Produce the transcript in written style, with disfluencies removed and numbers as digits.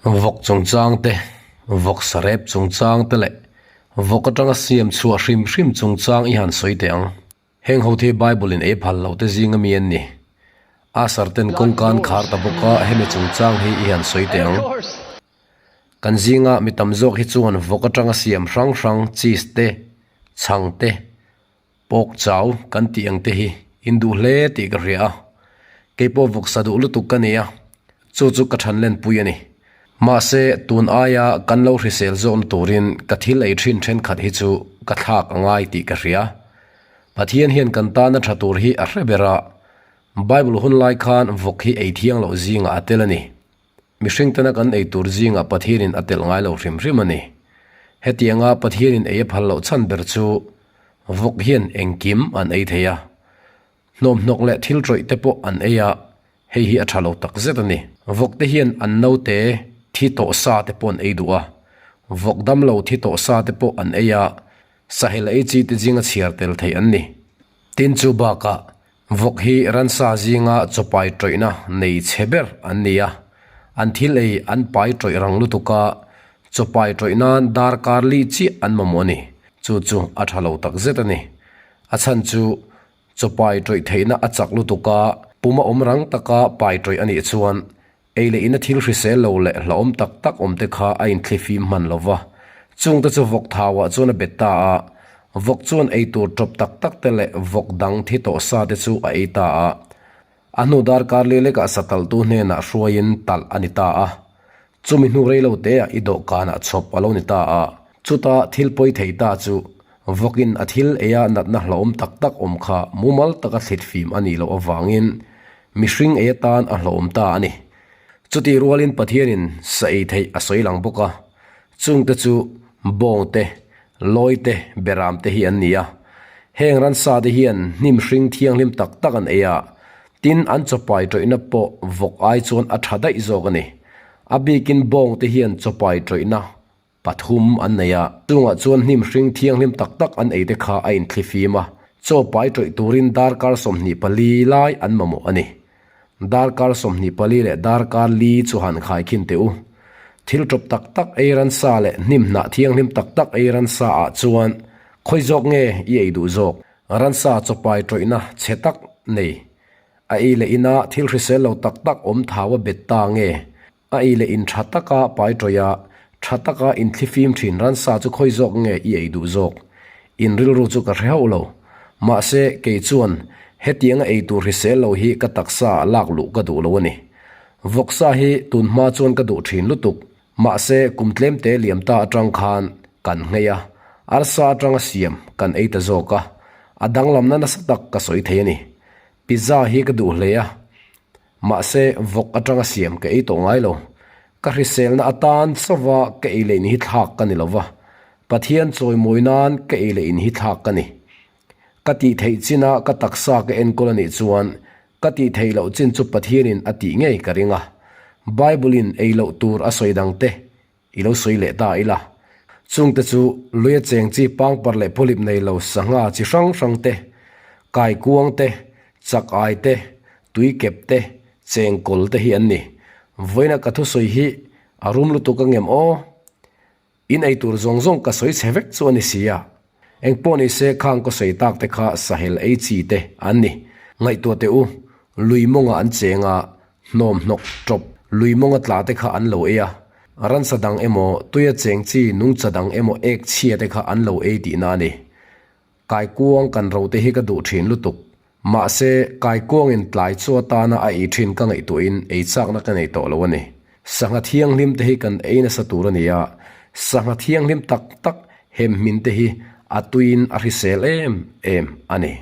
Vawk chungchang te, vawk sarep chungchang te leh vawk atanga siam chhuah hrim hrim chungchang i han sawi teh ang. Heng ho thi Bible in ei phal loh te zinga mi an ni. Asar ten kawngka an khar ta bawk a, hemi chungchang hi i han sawi teh ang. Kan zinga mi tam zawk hi chuan vawk atanga siam hrang hrang cheese te, chhang te, Pawk chau kan tih ang te hi in duh hle tih ka hria a, kei pawh vawksa duh lutuk ka nei a, chu chu ka than lenpui a ni. Mahse, tun aia kan lo hrisel zawkna turin ka thil ei thin thenkhat hi chu ka thlak a ngai tih ka hria. Pathian hian kan tana tha tur hi a hre ber a, Bible hun lai khan vawk hi ei thiang loh zingah a tel a ni. Mihring tena kan ei tur zingah Pathianin a telh ngai lo hrim hrim a ni. Hetianga Pathianin ei a phal loh chhan ber chu vawk hian engkim an ei thei a. Hnawmhnawk leh thil tawih te pawh an ei a, hei hi a tha lo tak zet a ni. Vawk te hian an naute thi tawh sa te pawh an ei duh a, vawk damlo thi tawh sa te pawh an ei a, sahel ei chi te zinga chhiar tel theih an ni. Tin chu bakah Vawk hi ransa zinga chawpai tawihna nei chhe ber an ni a, an thil ei an pai tawih rang lutuk a, chawpai tawih nan darkar li chiah an mamawh a ni. Chu chu a tha lo tak zet a ni. A chhan chu chawpai tawih theihna a chak lutuk a, puma awm rang taka pai tawih a nih chuan Ei leh ina thil hrisel lo leh hlauhawm tak tak awm te kha a inthlifim hman lo va, chungte chu vawk thauah chuan a bet ta a, vawk chuan ei tur tawp tak tak te leh vawk dang thi tawh sa te chu a ei ta a. A hnu darkar li lekah satalhtu hnenah hruaiin talh a ni ta a. Chumi hnu rei lo teah i dawhkanah chhawp a lo ni ta a. Chuta thil pawi thei ta chu vawkin a thil eia natna hlauhawm tak tak awm kha mumal taka thlitfim a nih loh avangin Mihring ei atan a hlawm ta a ni. Chutih rualin Pathianin sa ei theih a sawi lang bawk a, chungte chu bawng te, lawi te, beram te hi an ni a. Heng ransa te hian hnim hring thianghlim tak tak an ei a, tin an chawpai tawihna pawh vawk ai chuan a tha daih zawk a ni. A bikin bawng te hian chawpai tawihna Pathum an nei a, chungah chuan hnim hring thianghlim tak tak an ei te kha a inthlifim a, chaw pai tawih turin darkar 24 lai an mamawh a ni. Darkar 24 leh darkar li chu han khaikhin teh u. Thil tawp tak tak ei ransa leh hnim hnah thianghlim tak tak ei ransa ah chuan khawi zawk nge i ei duh zawk? Ransa chaw pai tawihna chhe tak nei a ei leh ina thil hrisel lo tak tak awm thau a bet ta nge? A ei leh in tha taka pai tawih a, tha taka inthlifim thin ransa chu khawi zawk nge i ei duh zawk? In rilru chu ka hre hauh lo. Mahse, kei chuan hetianga ei tur hrisel lo hi ka taksa ah lak luh ka duh lo a ni. Vawksa hi tun hma chuan ka duh thin lutuk. Mahse, kum tlemte liam ta atang khan kan nghei a, arsa atanga siam kan ei ta zawk a, a danglamna nasa tak ka sawi thei a ni. Pizza hi ka duh hle a, Mahse, vawk atanga siam ka ei tawh ngai lo. Ka hriselna atan chauva ka ei leh in hi thlak ka ni lo va, Pathian chawimawi nan ka ei leh in hi thlak ka ni. Ka tih theih china ka taksa ka enkawl a nih chuan ka tih theih loh chin chu Pathianin a tih ngei ka ring a. Bible-in ei loh tur a sawi dangte I lo sawi leh ta ila. Chungte chu luia cheng chi pangpar leh pawlip nei lo sangha chi hrang hrang te, kaikuang te, chak ai te, tui kep te, chengkawl te hi an ni. Vawiina ka thusawi hi a rum lutuk a ngem aw? In ei tur zawng zawng ka sawi chhe vek chu a ni si a. Engpawh ni se khang ka sawi tak te kha sahel ei chi te an ni. Ngaihtuah teh u, lui mawngah an cheng a, hnawm hnawk tawp lui mawnga tla te kha an lo ei a, ransa dang emaw tuia cheng chi nungcha dang emaw ek chhia te kha an lo ei tihna a ni. Kaikuang kan ro te hi ka duh thin lutuk. Mahse, kaikuangin tlai chu atana a ei thin ka ngaihtuahin ei chakna ka nei tawh lo a ni. Sangha thianghlim te hi kan ei nasa tur a ni a, sangha thianghlim tak tak hemhmin te hi a tuiin a hrisel em em a ni.